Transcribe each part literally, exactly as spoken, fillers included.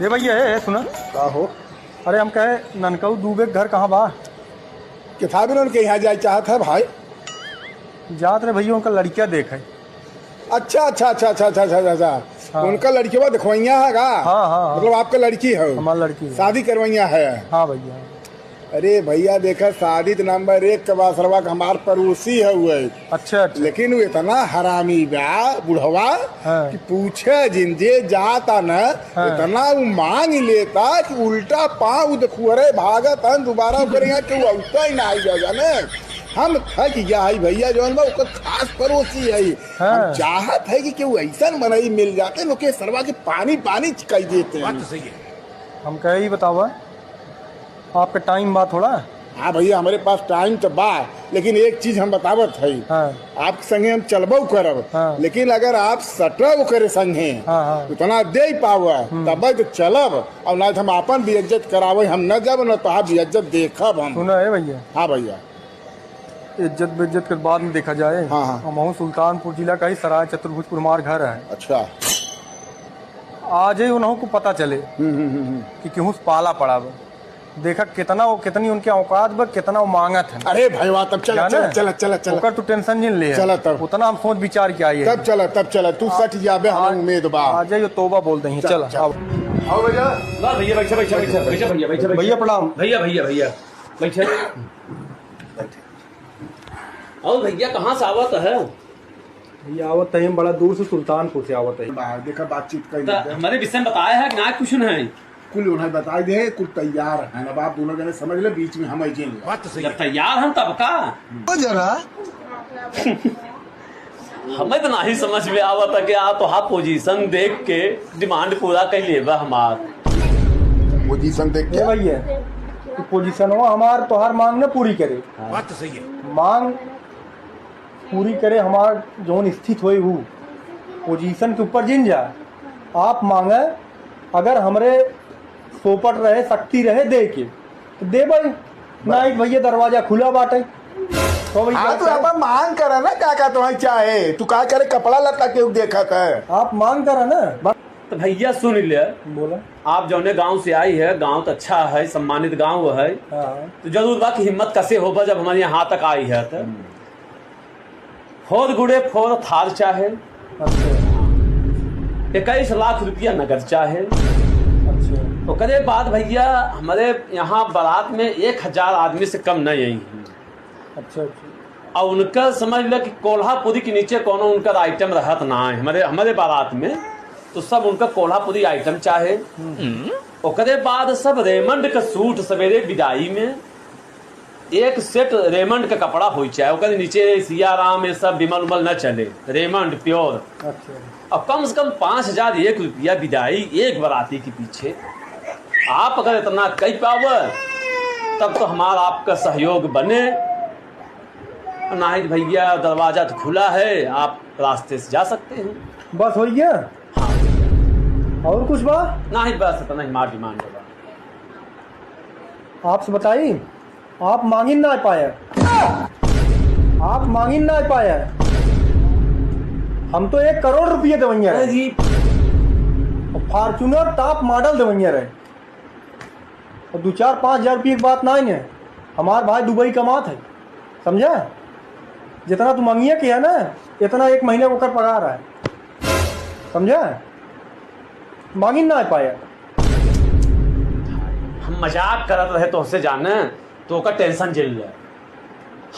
ए भइया, ए, ए, सुना। का हो? अरे, हम कहे, ननकऊ दुबे के घर कहाँ बा? किताबिन उनके यहाँ जाए चाहत है भाई। जात रहे भइया, उनका लड़किया देखे। अच्छा, अच्छा, अच्छा। हाँ। उनका लड़किया देखवइया है का? हाँ, हाँ, हाँ। मतलब आपका लड़की है? हमार लड़की है। शादी करवइया है? हाँ भइया। अरे भइया, देखा, शादी तो नंबर एक के बा सरवा के, हमार पड़ोसी है वो। अच्छा, अच्छा। लेकिन वो इतना हरामी बा बुढ़वा हाँ। कि पूछे जिन, जे जाता न, हाँ। इतना वो मांग लेता कि उल्टा पाँव देखुअरे भागत हन, दोबारा ओकरे यहाँ केहू अउता ही ना आई बा, जाने। हम थक गया है भइया, जौन बा ओकर खास पड़ोसी है। हाँ। हम चाहत है कि केहू ऐसन मनई मिल जाते, लोग के सरवा के पानी पानी कइ देते हैं। बात तो सही है। हम कहे ही बतावा, आपका टाइम बा थोड़ा? हाँ भइया, हमरे पास टाइम तो बा, लेकिन एक चीज हम बतावत हई। हाँ। आपके संगे हम चलबो करब, हाँ। लेकिन अगर आप सटब ओकरे संगे, हाँ, हाँ। उतना दे पावा, हम्म। तब तो चलब, और ना तो हम आपन बेइज्जत करावे, हम न जाब, न तोहार बेइज्जत देखब हम। सुना है भइया? हाँ भइया। इज्जत बेइज्जत के बाद में देखा जाए। हाँ, हाँ। हमहू सुल्तानपुर जिला का ही, सराय चतुर्भुजपुर हमार घर है। अच्छा। आज ही उन्हों को पता चले हम्म, हम्म, हम्म, हम्म। कि केहू से पाला पड़ा बा। देखा कितना वो, कितनी उनके औकात बा, कितना वो मांगत है। अरे भइया, तब चला, जाने? चला, चला, चला, चला। ओकर तू टेंशन जिन ले। चला तब। उतना हम सोच विचार के आई है। तब चला, तब चला। तू आ-, सट जाबे, हमें आ-, उम्मीद बा। आ जाइयो, तोबा बोल दही। चल, चला, चला। आओ। आओ भइया। ना भइया, बैठा, बैठा, बैठा, बैठा भइया, बैठा, बैठा। भइया प्रणाम। भइया, भइया, भइया, बैठा। और भइया, कहाँ से आवत है? भइया, आवत है, हम बड़ा दूर से सुल्तानपुर से आवत है। बाहर देखा, बातचीत कर त लेते हैं। हमरे विषय में बताया है कि ना कुछ नहीं? कुल उन्हें बताई दे, कुल तैयार है। अब आप दोनों जने समझ ले, बीच में हम ऐसे नहीं। बात तो सही जब है। तैयार हम तब का? ओ जरा। हमें तो नहीं समझ में आवत है कि आप तोहार पोजीशन देख के डिमांड पूरा कर लेबा हमार। पोजीशन देख के? ए भइया, तू पोजीशनवा हमार तोहार मांग न पूरी करे। हाँ। बात तो सही है। मांग पूरी करे हमार जौन स्थित होई हू, पोजीशन के ऊपर जिन जा। आप मांगे, अगर हमरे सोपट रहे, शक्ति रहे दे के, तो दे भाई। नहीं भइया, दरवाजा खुला बाटे। तो भाई हाँ, क्या तू करे? अपन मांग करा ना, का, का तुम्हारी चाहे? तू का करे, कपड़ा लत्ता के देखत है? आप मांग करा ना। तो भइया सुन ले, बोला। आप जौने गांव से आई है, गांव तो अच्छा है, सम्मानित गांव है, हाँ। तो जरूर बा कि हिम्मत कसे होबा जब हमारे यहाँ तक आई है तो। हम्म। फोर गुड़े फोर थार चाहे। अच्छा। इक्कीस लाख रुपया नगद चाहे। अच्छा। ओकरे बाद भइया, हमरे यहाँ बारात में एक हजार आदमी से कम नहीं आई हैं। अच्छा, अच्छा। और उनका समझ ले कि कोल्हापुरी के नीचे कौनो उनका आइटम रहत ना है। हमरे, हमरे बारात में तो सब उनका कोल्हापुरी आइटम चाहे। हम्म। ओकरे बाद सब रेमंड का सूट सवेरे विदाई में एक सेट रेमंड का कपड़ा होई चाहे, ओकर नीचे सियाराम, ये सब विमल उमल न चले, रेमंड प्योर। अच्छा। अब कम से कम पाँच हजार एक रुपया विदाई एक बराती के पीछे। आप अगर इतना कई पावे, तब तो हमारा आपका सहयोग बने। नहीं तो भइया, दरवाजा तो खुला है, आप रास्ते से जा सकते हैं। बस हो गया? हाँ। और कुछ बा? नहीं, बस इतना ही हमारा डिमांड बा। आपसे बताई, आप मांगिन ना पाए, आप मांगिन ना पाए। हम तो एक करोड़ रुपये देवइया रहे। अरे जी। और Fortuner top model देवइया रहे। और दो चार पाँच हजार रुपये की बात ना है, हमार भाई दुबई कमात है, समझा? जितना तू मांगिए किया ना, इतना एक महीने को कर पगार है, समझा? मांगिन ना पाए। हम मजाक करत रहे तोहसे जाने, तो ओकर टेंशन झेल ले।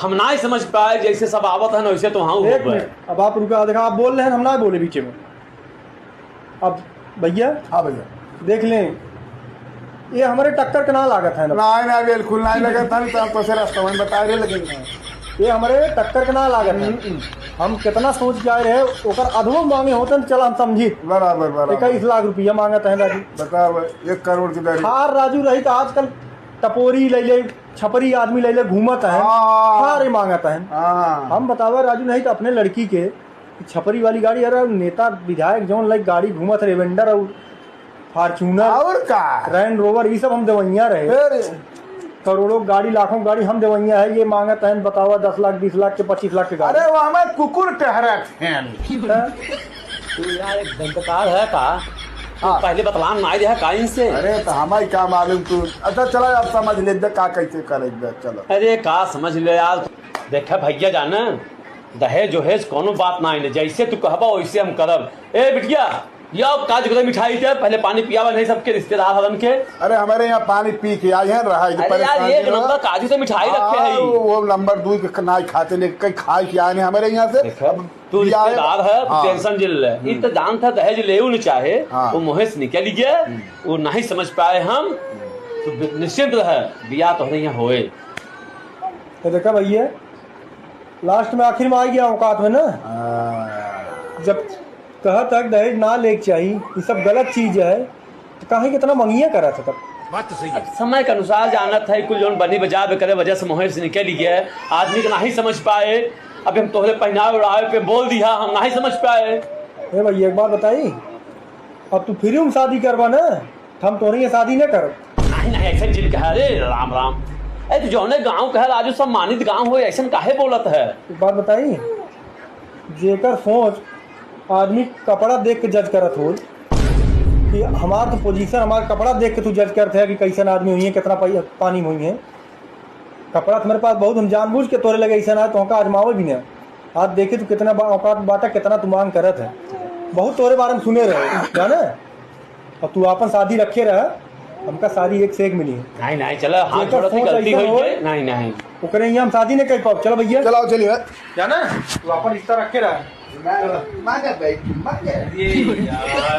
हम ना ही समझ पाए, जैसे सब आवत है ना, वैसे तो हाँ एक होबे। मिनट, अब आप रुका, देखा, आप बोल रहे हैं, हम ना बोले बीचे में। अब भइया, हाँ भइया। देख लें, ये हमरे टक्कर के ना लागत है ना। ना, ना, बिल्कुल ना लगत है, तो हम तो से रास्ता में बता रहे, लेकिन ये हमरे टक्कर के ना लागत है। हम्म, हम्म। हम कितना सोच के आए रहे, ओकर अधो मांगे होते न, चला हम समझी। बराबर, बराबर। इक्कीस लाख रुपया मांगत है राजू। बताओ, एक करोड़ की गाड़ी। थार राजू रही तो आजकल टपोरी ले ले, छपरी आदमी ले ले घूमत है। हाँ। थार ही मांगत है। हाँ। हम बतावे राजू नहीं तो अपने लड़की के छपरी वाली गाड़ी, अरे नेता विधायक जौन लाइक गाड़ी घूमत, रेवेंडर और Fortuner, और का? Range Rover, ई सब हम देवइया रहे। फिर? करोड़ों गाड़ी, लाखों गाड़ी हम देवइया है, ये मांगत हैं, बतावा, दस लाख, बीस लाख के, पच्चीस लाख के गाड़ी। अरे, वो हमें कुकुर टहरत हैं। हैं? तू यार एक दंतकार है का? हाँ। पहले बतलान नाहीं रहा का इनसे? अरे, तो हमारी क्या मालूम तू। अच्छा, चला, अब समझ ले बे, का कैसे करे बे, चलो। अरे, का समझ ले यार, देखा भैया जाना, दहेज वहेज कौनो बात नाहीं ले, जैसे तू कहबा वैसे हम करब। ए बिटिया, या काज करे मिठाई दे, पहले पानी पियावा नहीं सबके रिश्तेदार हवन के। अरे, हमारे यहाँ पानी पी के आए हैं, रहा है, अरे यार, परेशान एक नहीं रहो। नंबर काजू से मिठाई रखे हाँ, हैं। वो, वो नंबर दू के नाई खाते, लेकिन कहीं खाए के आए नहीं हमारे यहाँ से। देखा, अब तू रिश्तेदार है, तू हाँ। टेंशन जिन ले। हम्म। ई तो जानता दहेज लेऊ न चाहे, हाँ। वो मोहे से निकल गया, हम्म। वो नहीं समझ पाए हम। हम्म। तो बि-, निश्चिंत रह, बियाह तोहरे यहाँ होए। तो देखा भैया, लास्ट में आखिर में आ गया औकात में ना। हाँ। जब कहा था कि दहेज ना लेके चाहिए, ये सब गलत चीज है, तो काहे कितना मंगिया करा था तब? बात तो सही है। अब समय के अनुसार जानत है, कुल जौन बनी बजा बे करे वजह से मोहे से निकल गया है। आदमी के नाही समझ पाए। अब हम तोहरे पहनावे ओढ़ावे पे बोल दिया, हम नाही समझ पाए। ए भैया, एक बात बताई, अब तू फिर हम शादी करबा ना, तो हम तोहरे यहाँ शादी ना करब। नाही, नाही, ऐसा जिन कहा रे, राम, राम। ए, तू जौने गाँव कहे राजू, सम्मानित गाँव हो, ऐसा काहे बोलत है? एक बात बताई, जेकर सोच आदमी कपड़ा देख के जज करत हो कि हमार तो पोजीशन, हमार कपड़ा देख के तू जज करत है कि कैसन आदमी हुई है, कितना पै-, पानी में हुई है। कपड़ा तो मेरे पास बहुत, हम जानबूझ के तोरे लगे ऐसा ना है, तो हमका आजमावे भी ना। आज देखे तू कितना बा-, औकात बाटा, कितना तू मांग करत है। बहुत तोरे बारे में सुने रहे, जाने? और तू आपन शादी रखे रह, हमका शादी एक से एक मिली है। नाही, नाही, चला, हाथ जेकर जोड़त ही सोच गलती ऐसन होई होए, गई। नाही, नाही। ओकरे यहाँ हम शादी नहीं कर पाओ। चलो भैया। चलाओ, चलिए। जाना? तू आपन रिश्ता रखे रह। मैं, मैं क्या भाई, मैं क्या? ये यार।